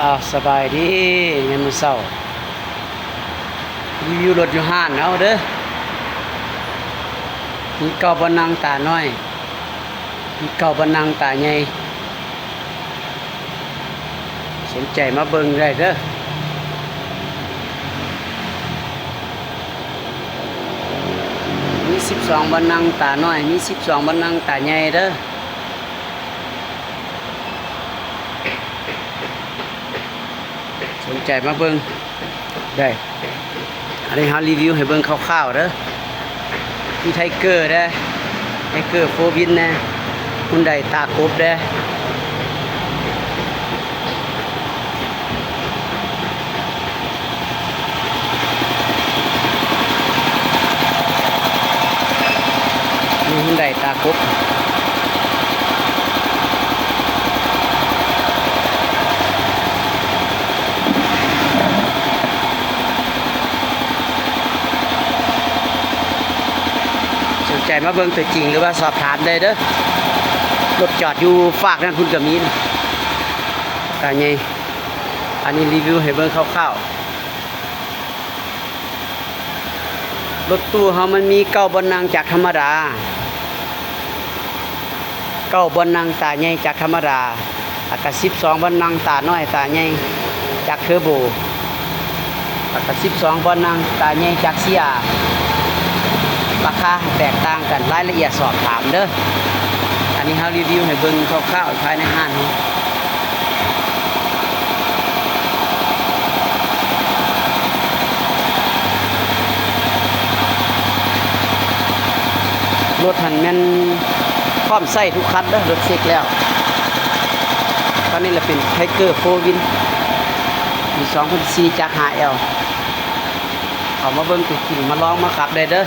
ອ້າວ ສະບາຍດີ ຍາມມື້ເຊົ້າ ຣີວິວລົດຢູ່ຮ້ານເຮົາເດີ ມີເກົ້າບ່ອນນັ່ງຕານ້ອຍ ມີເກົ້າບ່ອນນັ່ງຕາໃຫຍ່ ສົນໃຈມາເບິ່ງໄດ້ເດີ ມີສິບສອງບ່ອນນັ່ງຕານ້ອຍ ມີສິບສອງບ່ອນນັ່ງຕາໃຫຍ່ເດີ. ສົນໃຈມາເບິ່ງໄດ້ ອັນນີ້ເຮົາຣີວິວໃຫ້ເບິ່ງຄ່າວໆເດີ ມີໄທເກີເດ້ ໄທເກີໂຟວິນແດ່ ຮຸນໄດຕາກົບເດ້. ມີຮຸນໄດຕາກົບ ສົນໃຈມາເບິ່ງຕົວຈິງ ຫຼືວ່າສອບຖາມໄດ້ເດີ ລົດຈອດຢູ່ຟາກນັ້ນພຸ້ນກໍມີ ຕາໃຫຍ່ ອັນນີ້ຣີວິວໃຫ້ເບິ່ງຄ່າວໆ. ລົດຕູ້ເຮົາມັນມີເກົ້າບ່ອນນັ່ງຈາກທຳມະດາ ເກົ້າບ່ອນນັ່ງຕາໃຫຍ່ຈາກທຳມະດາ ແລ້ວກະສິບສອງບ່ອນນັ່ງຕານ້ອຍຕາໃຫຍ່ຈາກເທີໂບ ແລ້ວກະສິບສອງບ່ອນນັ່ງຕາໃຫຍ່ຈາກຊີອາ ລາຄາແຕກຕ່າງກັນ ລາຍລະອຽດສອບຖາມເດີ ອັນນີ້ເຮົາຣີວິວໃຫ້ເບິ່ງຄ່າວໆພາຍໃນຮ້ານເຮົາ. ລົດຫັ້ນແມ່ນພ້ອມໃຊ້ທຸກຄັນເດີ ລົດເຊັກແລ້ວ ຄັນນີ້ລະເປັນໄທເກີໂຟວິນ ປີສອງພັນສີ່ ຈັກຫ້າແອວ ເຂົ້າມາເບິ່ງຕົວຈິງ ມາລອງມາຂັບໄດ້ເດີ.